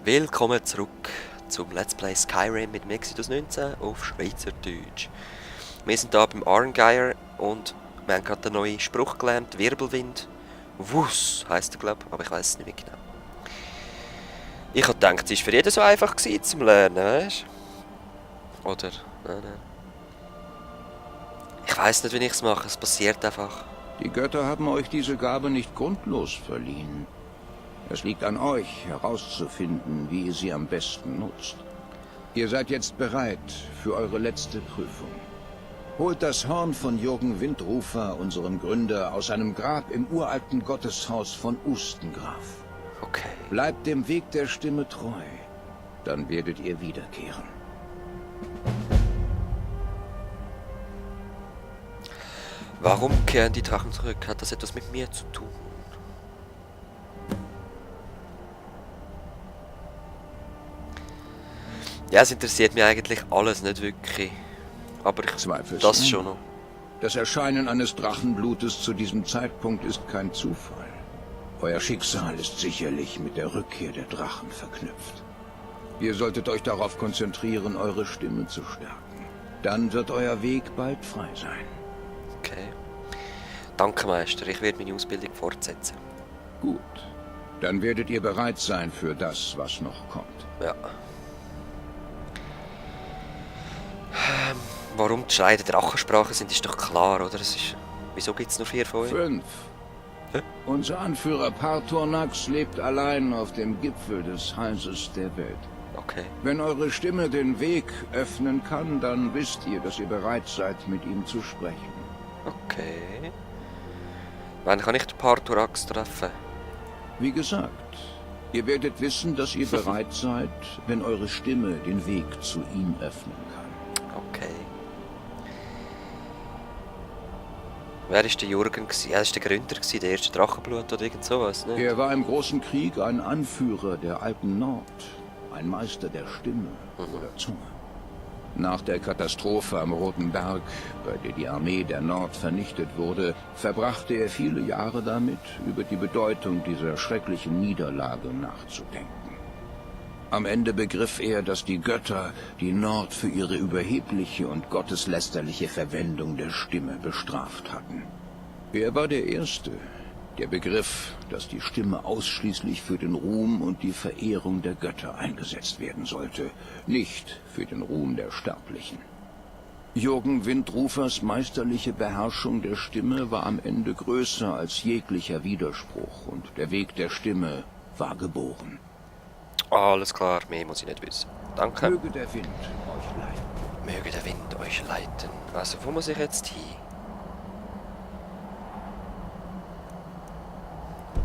Willkommen zurück zum Let's Play Skyrim mit Mexidus 19 auf Schweizerdeutsch. Wir sind hier beim Arngeir und wir haben gerade einen neuen Spruch gelernt, Wirbelwind. Wuss heisst er, glaube ich, aber ich weiß es nicht mehr genau. Ich habe gedacht, es war für jeden so einfach zum Lernen, weißt du? Oder? Nein. Ich weiß nicht, wie ich es mache, es passiert einfach. Die Götter haben euch diese Gabe nicht grundlos verliehen. Es liegt an euch, herauszufinden, wie ihr sie am besten nutzt. Ihr seid jetzt bereit für eure letzte Prüfung. Holt das Horn von Jürgen Windrufer, unserem Gründer, aus seinem Grab im uralten Gotteshaus von Ustengraf. Okay. Bleibt dem Weg der Stimme treu, dann werdet ihr wiederkehren. Warum kehren die Drachen zurück? Hat das etwas mit mir zu tun? Ja, es interessiert mich eigentlich alles nicht wirklich. Aber das schon noch. Das Erscheinen eines Drachenblutes zu diesem Zeitpunkt ist kein Zufall. Euer Schicksal ist sicherlich mit der Rückkehr der Drachen verknüpft. Ihr solltet euch darauf konzentrieren, eure Stimme zu stärken. Dann wird euer Weg bald frei sein. Okay. Danke, Meister. Ich werde meine Ausbildung fortsetzen. Gut. Dann werdet ihr bereit sein für das, was noch kommt. Ja. Warum die Schreie der Drachensprache sind, ist doch klar, oder? Wieso gibt es nur 4 von euch? 5. Hä? Unser Anführer Partornax lebt allein auf dem Gipfel des Hauses der Welt. Okay. Wenn eure Stimme den Weg öffnen kann, dann wisst ihr, dass ihr bereit seid, mit ihm zu sprechen. Okay. Wann kann ich den Partorax treffen? Wie gesagt, ihr werdet wissen, dass ihr bereit seid, wenn eure Stimme den Weg zu ihm öffnen kann. Okay. Wer war der Jürgen? Er war der Gründer, der erste Drachenblut oder irgend sowas, ne? Er war im großen Krieg ein Anführer der alten Nord, ein Meister der Stimme oder Zunge. Nach der Katastrophe am Roten Berg, bei der die Armee der Nord vernichtet wurde, verbrachte er viele Jahre damit, über die Bedeutung dieser schrecklichen Niederlage nachzudenken. Am Ende begriff er, dass die Götter die Nord für ihre überhebliche und gotteslästerliche Verwendung der Stimme bestraft hatten. Er war der Erste, der begriff, dass die Stimme ausschließlich für den Ruhm und die Verehrung der Götter eingesetzt werden sollte, nicht für den Ruhm der Sterblichen. Jürgen Windrufers meisterliche Beherrschung der Stimme war am Ende größer als jeglicher Widerspruch und der Weg der Stimme war geboren. Alles klar, mehr muss ich nicht wissen. Danke. Möge der Wind euch leiten. Möge der Wind euch leiten. Also, wo muss ich jetzt hin?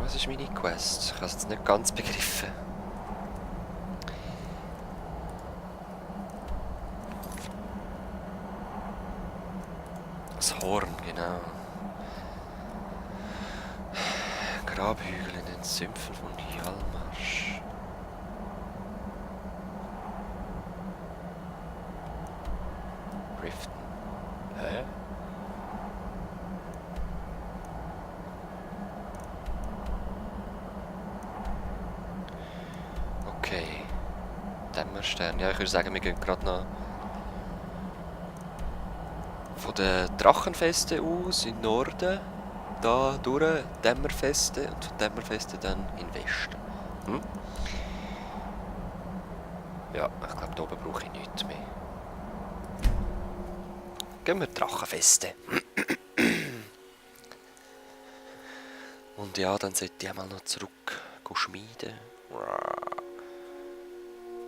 Was ist meine Quest? Ich habe es jetzt nicht ganz begriffen. Das Horn, genau. Grabhügel in den Sümpfen von Hjalmarsch. Riften. Hä? Okay. Dämmerstern. Ja, ich würde sagen, wir gehen gerade noch von den Drachenfesten aus in den Norden. Da durch Dämmerfeste und von Dämmerfeste dann in den Westen. Hm? Ja, ich glaube, da oben brauche ich nichts mehr. Gehen wir Drachenfeste. Und ja, dann sollte ich einmal noch zurück schmieden. Ich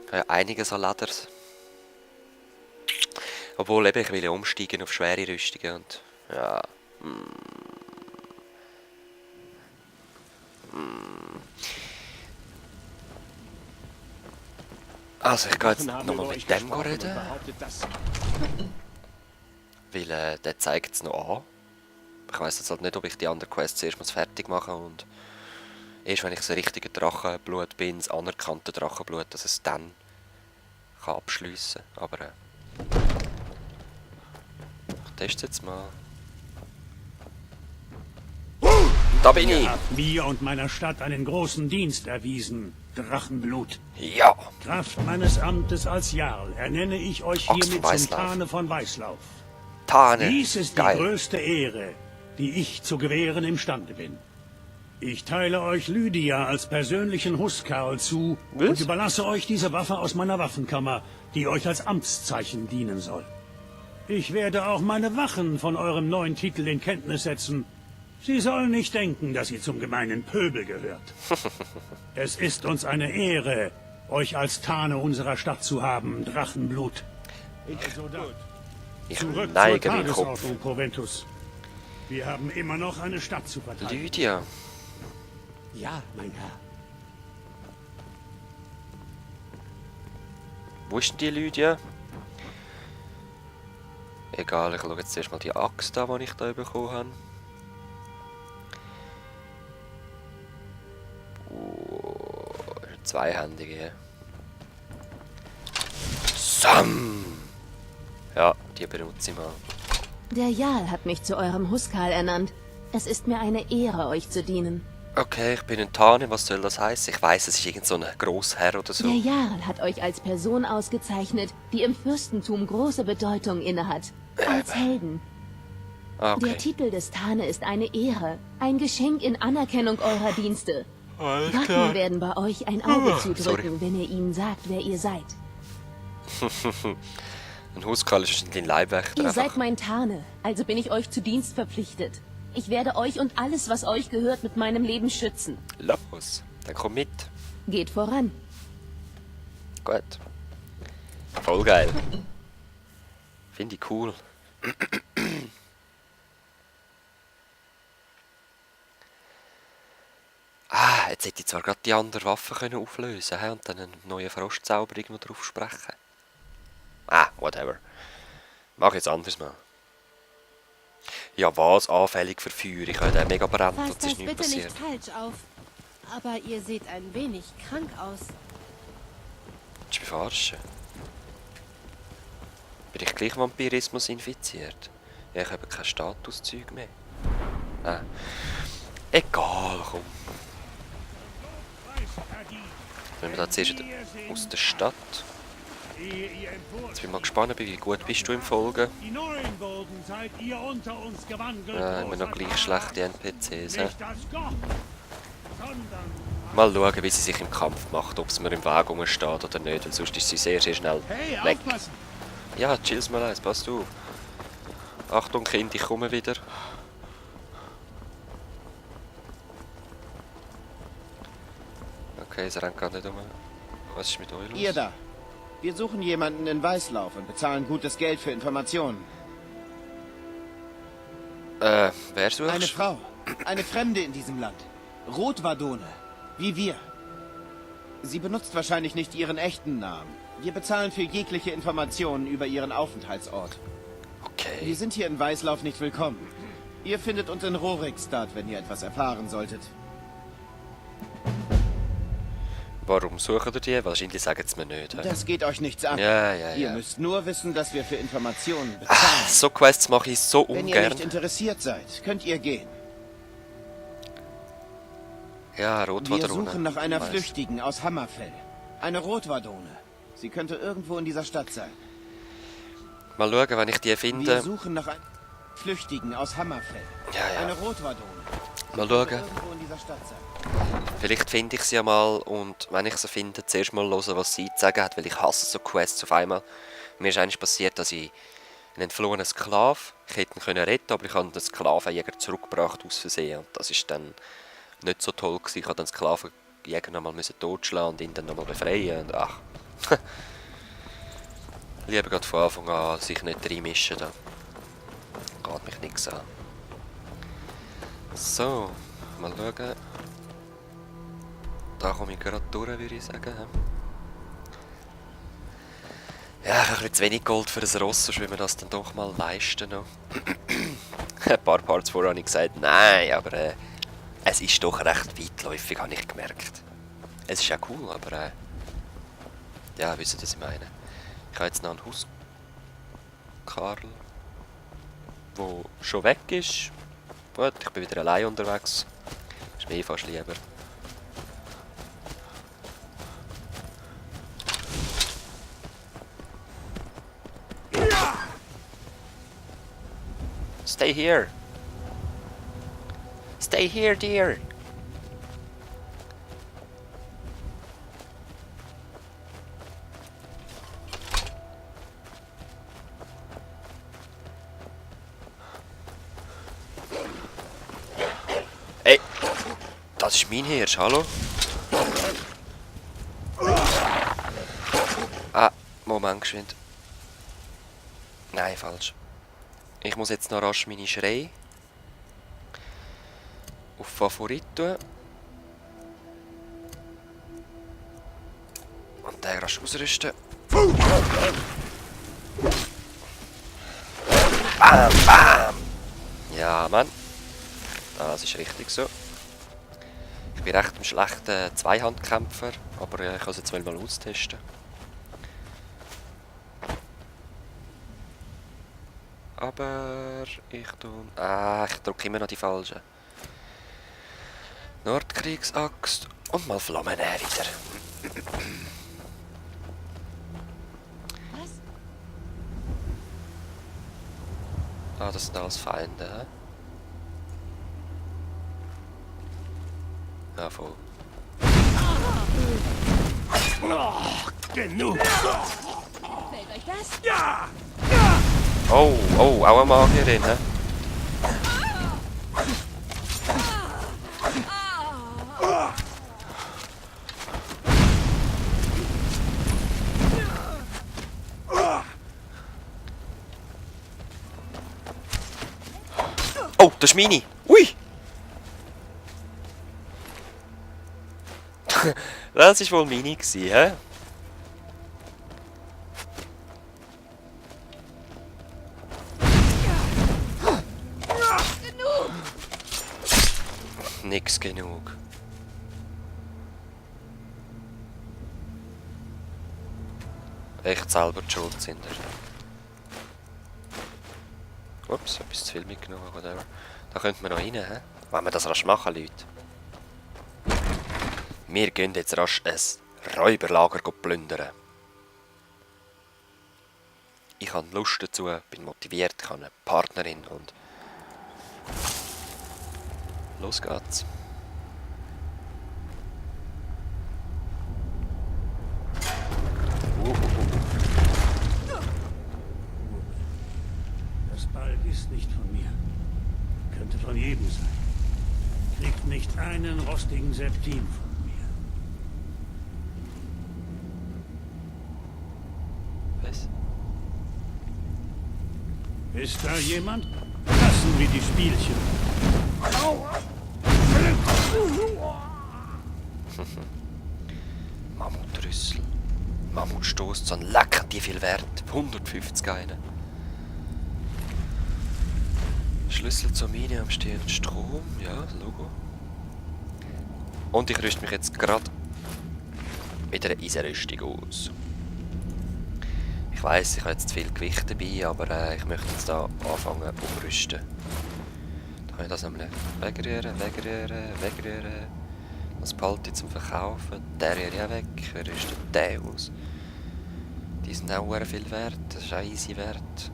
habe ja einiges an Leders. Obwohl eben, ich will ja umsteigen auf schwere Rüstungen und ja. Also ich gehe jetzt nochmal mit dem reden. Weil der zeigt es noch an. Ich weiss jetzt halt nicht, ob ich die andere Quest zuerst mal fertig mache und erst wenn ich das richtige Drachenblut bin, das anerkannte Drachenblut, dass es dann kann abschliessen kann. Aber ich teste jetzt mal. Da bin ich! Ihr habt mir und meiner Stadt einen großen Dienst erwiesen. Drachenblut. Ja! Kraft meines Amtes als Jarl ernenne ich euch Ochs von hiermit zum Weißlauf. Tane von Weißlauf. Tane! Dies ist die Geil! größte Ehre, die ich zu gewähren imstande bin. Ich teile euch Lydia als persönlichen Huskarl zu Was? und überlasse euch diese Waffe aus meiner Waffenkammer, die euch als Amtszeichen dienen soll. Ich werde auch meine Wachen von eurem neuen Titel in Kenntnis setzen. Sie sollen nicht denken, dass ihr zum gemeinen Pöbel gehört. Es ist uns eine Ehre, euch als Tane unserer Stadt zu haben, Drachenblut. Also dann, Ich zurück zur neige meinen Kopf. Tagesordnung, Proventus. Wir haben immer noch eine Stadt zu verteidigen. Lydia! Ja, mein Herr. Wo ist denn die Lydia? Egal, ich schaue jetzt zuerst mal die Axt an, die ich da bekommen habe. Eine zweihändige. Sam! Ja, die benutze ich mal. Der Jarl hat mich zu eurem Huskarl ernannt. Es ist mir eine Ehre, euch zu dienen. Okay, ich bin ein Tane, was soll das heißen? Ich weiss, es ist irgend so ein Grossherr oder so. Der Jarl hat euch als Person ausgezeichnet, die im Fürstentum große Bedeutung innehat. Als Helden. Ah, okay. Der Titel des Tane ist eine Ehre, ein Geschenk in Anerkennung eurer Dienste. Alles Wachen werden bei euch ein Auge zudrücken, sorry. wenn ihr ihnen sagt, wer ihr seid. Ein Huskarl ist wahrscheinlich ein Leibwächter. Ihr einfach. seid mein Tane, also bin ich euch zu Dienst verpflichtet. Ich werde euch und alles, was euch gehört, mit meinem Leben schützen. Los, dann komm mit. Geht voran. Gut. Voll geil. Finde ich cool. Jetzt hätte ich zwar gerade die andere Waffe können auflösen können und dann einen neuen Frostzauber irgendwo drauf sprechen. Whatever. Mach jetzt anders mal. Ja, was? Anfällig für Feuer. Ich habe den mega brennt und Fasst es das ist nichts bitte passiert. nicht falsch auf. Aber ihr seht ein wenig krank aus. Willst du mich verarschen? Bin ich gleich Vampirismus infiziert? Ja, ich habe kein Statuszeug mehr. Egal, komm. Wenn wir da zuerst aus der Stadt. Jetzt bin ich mal gespannt, wie gut bist du im Folgen? Die Neuen wurden, seid ihr unter uns gewandelt. Immer noch gleich schlechte NPCs. Nicht als Gott, sondern Mal schauen, wie sie sich im Kampf macht, ob es mir im Weg rumsteht oder nicht, weil sonst ist sie sehr, sehr schnell hey, weg. aufpassen! Ja, chill's mal eins, passt auf. Achtung Kind, ich komme wieder. Okay, sie rennt gar nicht um. Was ist mit euch los? Ihr da. Wir suchen jemanden in Weißlauf und bezahlen gutes Geld für Informationen. Wer suchst? Eine Frau. Eine Fremde in diesem Land. Rotwadone. Wie wir. Sie benutzt wahrscheinlich nicht ihren echten Namen. Wir bezahlen für jegliche Informationen über ihren Aufenthaltsort. Wir Okay. sind hier in Weißlauf nicht willkommen. Ihr findet uns in Rorikstadt, wenn ihr etwas erfahren solltet. Warum suchen ihr die? Wahrscheinlich sagen sie mir nicht. hä? Das geht euch nichts an. Ja, ja, Ihr ja. müsst nur wissen, dass wir für Informationen bezahlen. So Quests mache ich so Wenn ihr ungern. nicht interessiert seid, könnt ihr gehen. Ja, Wir Rotwadrone. suchen nach einer Weiss. Flüchtigen aus Hammerfell. Eine Rotwadone. Sie könnte irgendwo in dieser Stadt sein. Mal schauen, wenn ich die Wir finde. suchen nach einem Flüchtigen aus Hammerfell. Ja, ja. Eine Rotwadone. Mal Könnte schauen. irgendwo in dieser Stadt sein. Vielleicht finde ich sie ja mal und wenn ich sie finde, zuerst mal hören, was sie zu sagen hat, weil ich hasse so Quests auf einmal. Mir ist eigentlich passiert, dass ich einen entflohenen Sklaven, ich hätte ihn können retten, aber ich habe den Sklavenjäger zurückgebracht aus Versehen und das ist dann nicht so toll gewesen. Ich musste den Sklavenjäger nochmal totschlagen und ihn dann nochmal befreien und ach. Lieber gerade von Anfang an sich nicht reinmischen da. Geht mich nichts an. So, mal schauen. Da komme ich gerade durch, würde ich sagen. Ja, ich habe ein bisschen zu wenig Gold für ein Ross, sonst will man das dann doch mal leisten noch. Ein paar Parts vorher habe ich gesagt, nein, aber es ist doch recht weitläufig, habe ich gemerkt. Es ist ja cool, aber ja, wisst ihr, was ich meine. Ich habe jetzt noch einen Hauskarl, der schon weg ist. Gut, ich bin wieder allein unterwegs. Ist mir fast lieber. Stay here. Stay here, dear. Ey, das ist mein Hirsch, hallo? Ah, Moment, geschwind. Nein, falsch. Ich muss jetzt noch rasch meine Schrei auf Favorit tun. Und den rasch ausrüsten. Bam, bam! Ja, Mann. Das ist richtig so. Ich bin recht ein schlechter Zweihandkämpfer, aber ich kann es jetzt mal austesten. Aber ich drücke immer noch die falsche. Nordkriegsaxt und mal Flammen wieder. Was? Ah, das sind alles Feinde, hä? Ja, voll. Genug! Fällt euch das? Oh, oh, auch eine Magierin, hä? Oh, das ist meine! Ui! Das war wohl meine, hä? Nix genug. Echt selber die Schuld sind ihr. Ups, etwas zu viel mitgenommen, whatever. Da könnte man noch rein, hä? Wenn wir das rasch machen, Leute. Wir gehen jetzt rasch ein Räuberlager plündern. Ich habe Lust dazu, bin motiviert, ich habe eine Partnerin und... Los geht's. Das Balg ist nicht von mir. Könnte von jedem sein. Kriegt nicht einen rostigen Septim von mir. Was? Ist da jemand? Lassen wir die Spielchen. Mammutrüssel. Mammutstoß, so ein Lecker, die viel wert. 150 eine. Schlüssel zur Mine am stehenden Strom. Ja, Logo. Und ich rüste mich jetzt gerade mit einer Eisenrüstung aus. Ich weiss, ich habe jetzt zu viel Gewicht dabei, aber ich möchte jetzt da anfangen umrüsten. Da kann ich das nämlich wegrühren. Das behalte ich zum Verkaufen. Der rühre ich auch weg. Ich rüste den aus. Die sind auch sehr viel wert. Das ist auch easy wert.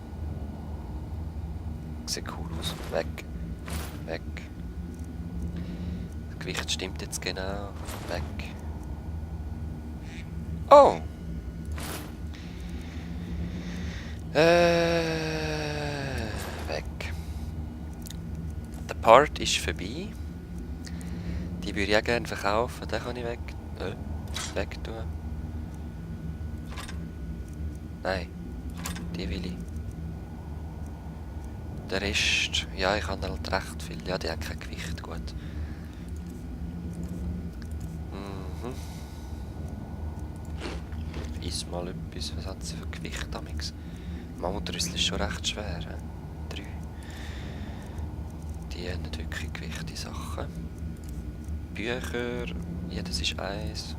Sieht cool aus. Weg. Weg. Das Gewicht stimmt jetzt genau. Weg. Oh! Weg. Der Part ist vorbei. Die würde ich auch gerne verkaufen. Den kann ich weg tun. Nein. Die will ich. Der Rest, ja, ich habe halt recht viel. Ja, die haben kein Gewicht, gut. Iss mal etwas, was hat sie für Gewicht damals? Mammutrüssel ist schon recht schwer, he? 3. Die haben nicht wirklich Gewicht, die Sachen. Bücher, ja, das ist 1.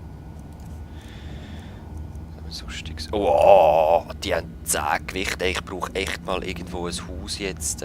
Sonstiges. Oh, die haben 10 Gewicht. Ich brauche echt mal irgendwo ein Haus jetzt.